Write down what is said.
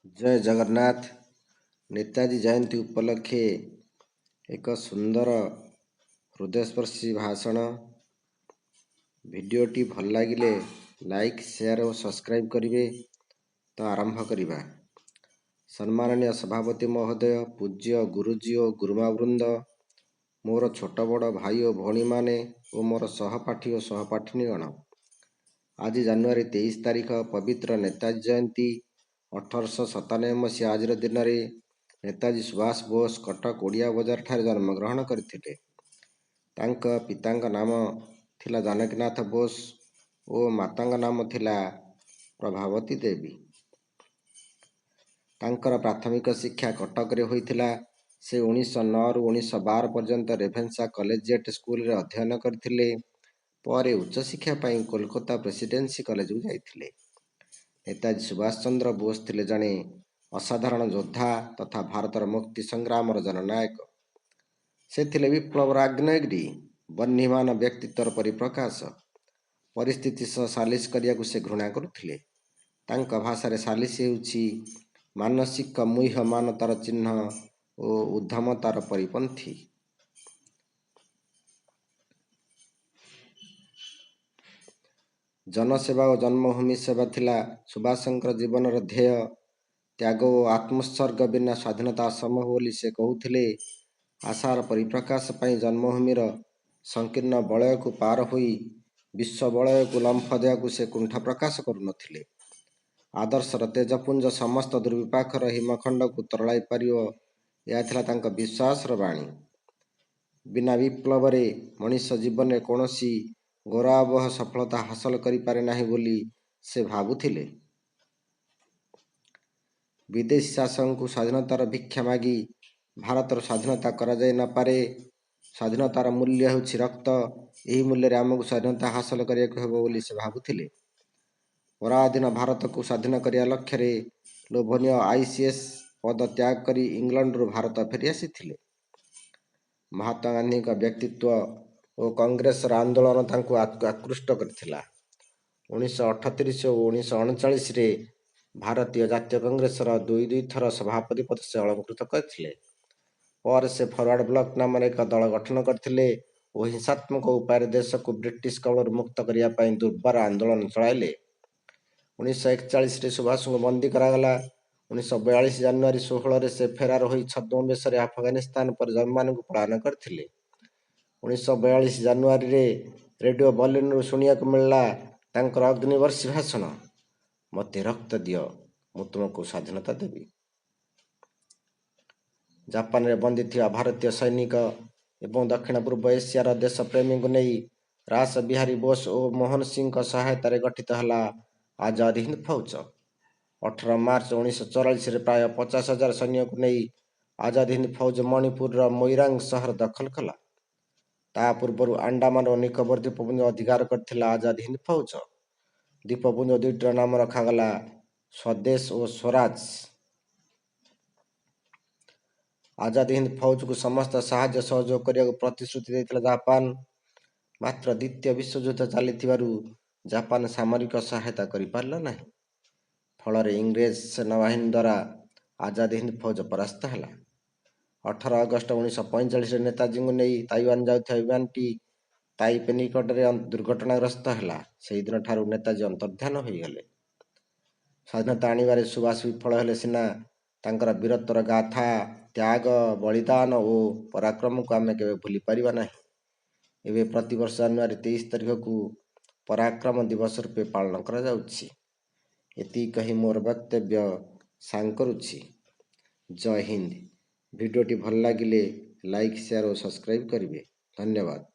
ଜୟ ଜଗନ୍ନାଥ। ନେତାଜୀ ଜୟନ୍ତୀ ଉପଲକ୍ଷେ ଏକ ସୁନ୍ଦର ହୃଦୟସ୍ପର୍ଶୀ ଭାଷଣ। ଭିଡ଼ିଓଟି ଭଲ ଲାଗିଲେ ଲାଇକ୍, ସେୟାର ଓ ସବସ୍କ୍ରାଇବ୍ କରିବେ। ତ ଆରମ୍ଭ କରିବା। ସମ୍ମାନନୀୟ ସଭାପତି ମହୋଦୟ, ପୂଜ୍ୟ ଗୁରୁଜୀ ଓ ଗୁରୁମା ବୃନ୍ଦ, ମୋର ଛୋଟ ବଡ଼ ଭାଇ ଓ ଭଉଣୀମାନେ ଓ ମୋର ସହପାଠୀ ଓ ସହପାଠିନୀଗଣ, ଆଜି ଜାନୁଆରୀ 23 ତାରିଖ ପବିତ୍ର ନେତାଜୀ ଜୟନ୍ତୀ। 1897 ମସିହା ଆଜିର ଦିନରେ ନେତାଜୀ ସୁଭାଷ ବୋଷ କଟକ ଓଡ଼ିଆ ବଜାରଠାରେ ଜନ୍ମଗ୍ରହଣ କରିଥିଲେ। ତାଙ୍କ ପିତାଙ୍କ ନାମ ଥିଲା ଜାନକୀନାଥ ବୋଷ ଓ ମାତାଙ୍କ ନାମ ଥିଲା ପ୍ରଭାବତୀ ଦେବୀ। ତାଙ୍କର ପ୍ରାଥମିକ ଶିକ୍ଷା କଟକରେ ହୋଇଥିଲା। ସେ 1909ରୁ 1912 ପର୍ଯ୍ୟନ୍ତ ରେଭେନ୍ସା କଲେଜିଏଟ୍ ସ୍କୁଲରେ ଅଧ୍ୟୟନ କରିଥିଲେ। ପରେ ଉଚ୍ଚଶିକ୍ଷା ପାଇଁ କୋଲକାତା ପ୍ରେସିଡେନ୍ସି କଲେଜକୁ ଯାଇଥିଲେ। ନେତାଜୀ ସୁଭାଷ ଚନ୍ଦ୍ର ବୋଷ ଥିଲେ ଜଣେ ଅସାଧାରଣ ଯୋଦ୍ଧା ତଥା ଭାରତର ମୁକ୍ତି ସଂଗ୍ରାମର ଜନନାୟକ। ସେ ଥିଲେ ବିପ୍ଳବର ଆଗ୍ନେୟଗିରି, ବହ୍ନିମାନ ବ୍ୟକ୍ତିତ୍ୱର ପରିପ୍ରକାଶ। ପରିସ୍ଥିତି ସହ ସାଲିସ କରିବାକୁ ସେ ଘୃଣା କରୁଥିଲେ। ତାଙ୍କ ଭାଷାରେ ସାଲିସ ହେଉଛି ମାନସିକ ମୁହ୍ୟମାନତାର ଚିହ୍ନ ଓ ଉଦ୍ଦାମତାର ପରିପନ୍ଥୀ। ଜନସେବା ଓ ଜନ୍ମଭୂମି ସେବା ଥିଲା ସୁଭାଷଙ୍କର ଜୀବନର ଧ୍ୟେୟ। ତ୍ୟାଗ ଓ ଆତ୍ମୋତ୍ସର୍ଗ ବିନା ସ୍ୱାଧୀନତା ଅସମ୍ଭବ ବୋଲି ସେ କହୁଥିଲେ। ଆଶାର ପରିପ୍ରକାଶ ପାଇଁ ଜନ୍ମଭୂମିର ସଂକୀର୍ଣ୍ଣ ବଳୟକୁ ପାର ହୋଇ ବିଶ୍ୱ ବଳୟକୁ ଲମ୍ଫ ଦେବାକୁ ସେ କୁଣ୍ଠା ପ୍ରକାଶ କରୁନଥିଲେ। ଆଦର୍ଶର ତେଜପୁଞ୍ଜ ସମସ୍ତ ଦୁର୍ବିପାକର ହିମଖଣ୍ଡକୁ ତରଳାଇ ପାରିବ, ଏହା ଥିଲା ତାଙ୍କ ବିଶ୍ୱାସର ବାଣୀ। ବିନା ବିପ୍ଳବରେ ମଣିଷ ଜୀବନରେ କୌଣସି ଗୌରବାବହ ସଫଳତା ହାସଲ କରିପାରେ ନାହିଁ ବୋଲି ସେ ଭାବୁଥିଲେ। ବିଦେଶୀ ଶାସକଙ୍କୁ ସ୍ୱାଧୀନତାର ଭିକ୍ଷା ମାଗି ଭାରତର ସ୍ୱାଧୀନତା କରାଯାଇ ନପାରେ। ସ୍ୱାଧୀନତାର ମୂଲ୍ୟ ହେଉଛି ରକ୍ତ। ଏହି ମୂଲ୍ୟରେ ଆମକୁ ସ୍ୱାଧୀନତା ହାସଲ କରିବାକୁ ହେବ ବୋଲି ସେ ଭାବୁଥିଲେ। ପରାଧୀନ ଭାରତକୁ ସ୍ୱାଧୀନ କରିବା ଲକ୍ଷ୍ୟରେ ଲୋଭନୀୟ ଆଇସିଏସ୍ ପଦ ତ୍ୟାଗ କରି ଇଂଲଣ୍ଡରୁ ଭାରତ ଫେରିଆସିଥିଲେ। ମହାତ୍ମା ଗାନ୍ଧୀଙ୍କ ବ୍ୟକ୍ତିତ୍ୱ ଓ କଂଗ୍ରେସର ଆନ୍ଦୋଳନ ତାଙ୍କୁ ଆକୃଷ୍ଟ କରିଥିଲା। 1938 ଓ 1939ରେ ଭାରତୀୟ ଜାତୀୟ କଂଗ୍ରେସର ଦୁଇ ଦୁଇ ଥର ସଭାପତି ପଦ ସେ ଅଳଙ୍କୃତ କରିଥିଲେ। ପରେ ସେ ଫରୱାର୍ଡ ବ୍ଲକ ନାମରେ ଏକ ଦଳ ଗଠନ କରିଥିଲେ ଓ ହିଂସାତ୍ମକ ଉପାୟରେ ଦେଶକୁ ବ୍ରିଟିଶ କବଳରୁ ମୁକ୍ତ କରିବା ପାଇଁ ଦୁର୍ବାର ଆନ୍ଦୋଳନ ଚଳାଇଲେ। 1941ରେ ସୁଭାଷଙ୍କୁ ବନ୍ଦୀ କରାଗଲା। 1942 ଜାନୁଆରୀ 16ରେ ସେ ଫେରାର ହୋଇ ଛଦ୍ମବେଶରେ ଆଫଗାନିସ୍ତାନ ପରେ ଜର୍ମାନୀକୁ ପଳାୟନ କରିଥିଲେ। 1942 ଜାନୁଆରୀରେ ରେଡିଓ ବର୍ଲିନରୁ ଶୁଣିବାକୁ ମିଳିଲା ତାଙ୍କର ଅଗ୍ନିବର୍ଷୀ ଭାଷଣ, ମୋତେ ରକ୍ତ ଦିଅ, ମୁଁ ତୁମକୁ ସ୍ୱାଧୀନତା ଦେବି। ଜାପାନରେ ବନ୍ଦୀ ଥିବା ଭାରତୀୟ ସୈନିକ ଏବଂ ଦକ୍ଷିଣ ପୂର୍ବ ଏସିଆର ଦେଶପ୍ରେମୀଙ୍କୁ ନେଇ ରାସ ବିହାରୀ ବୋଷ ଓ ମୋହନ ସିଂଙ୍କ ସହାୟତାରେ ଗଠିତ ହେଲା ଆଜାଦ ହିନ୍ଦ ଫୌଜ। 18 ମାର୍ଚ୍ଚ 1944ରେ ପ୍ରାୟ 50,000 ସୈନ୍ୟକୁ ନେଇ ଆଜାଦ ହିନ୍ଦ ଫୌଜ ମଣିପୁରର ମୋଇରାଙ୍ଗ ସହର ଦଖଲ କଲା। ତା ପୂର୍ବରୁ ଆଣ୍ଡାମାନ ଓ ନିକୋବର ଦ୍ୱୀପପୁଞ୍ଜ ଅଧିକାର କରିଥିଲା ଆଜାଦ ହିନ୍ଦ ଫୌଜ। ଦ୍ୱୀପପୁଞ୍ଜ ଦୁଇଟିର ନାମ ରଖାଗଲା ସ୍ୱଦେଶ ଓ ସ୍ୱରାଜ। ଆଜାଦ ହିନ୍ଦ ଫୌଜକୁ ସମସ୍ତ ସାହାଯ୍ୟ ସହଯୋଗ କରିବାକୁ ପ୍ରତିଶ୍ରୁତି ଦେଇଥିଲା ଜାପାନ। ମାତ୍ର ଦ୍ୱିତୀୟ ବିଶ୍ୱଯୁଦ୍ଧ ଚାଲିଥିବାରୁ ଜାପାନ ସାମରିକ ସହାୟତା କରିପାରିଲା ନାହିଁ। ଫଳରେ ଇଂରେଜ ସେନାବାହିନୀ ଦ୍ୱାରା ଆଜାଦ ହିନ୍ଦ ଫୌଜ ପରାସ୍ତ ହେଲା। 18 ଅଗଷ୍ଟ 1945ରେ ନେତାଜୀଙ୍କୁ ନେଇ ତାଇୱାନ ଯାଉଥିବା ବିମାନଟି ତାଇପେ ନିକଟରେ ଦୁର୍ଘଟଣାଗ୍ରସ୍ତ ହେଲା। ସେହିଦିନଠାରୁ ନେତାଜୀ ଅନ୍ତର୍ଦ୍ଧାନ ହୋଇଗଲେ। ସ୍ୱାଧୀନତା ଆଣିବାରେ ସୁଭାଷ ବିଫଳ ହେଲେ ସିନା, ତାଙ୍କର ବୀରତ୍ୱର ଗାଥା, ତ୍ୟାଗ, ବଳିଦାନ ଓ ପରାକ୍ରମକୁ ଆମେ କେବେ ଭୁଲି ପାରିବା ନାହିଁ। ଏବେ ପ୍ରତିବର୍ଷ ଜାନୁଆରୀ 23 ତାରିଖକୁ ପରାକ୍ରମ ଦିବସ ରୂପେ ପାଳନ କରାଯାଉଛି। ଏତିକି କହି ମୋର ବକ୍ତବ୍ୟ ସାଙ୍ଗ କରୁଛି। ଜୟ ହିନ୍ଦ। ଭିଡ଼ିଓଟି ଭଲ ଲାଗିଲେ ଲାଇକ୍, ସେୟାର ଓ ସବସ୍କ୍ରାଇବ୍ କରିବେ। ଧନ୍ୟବାଦ।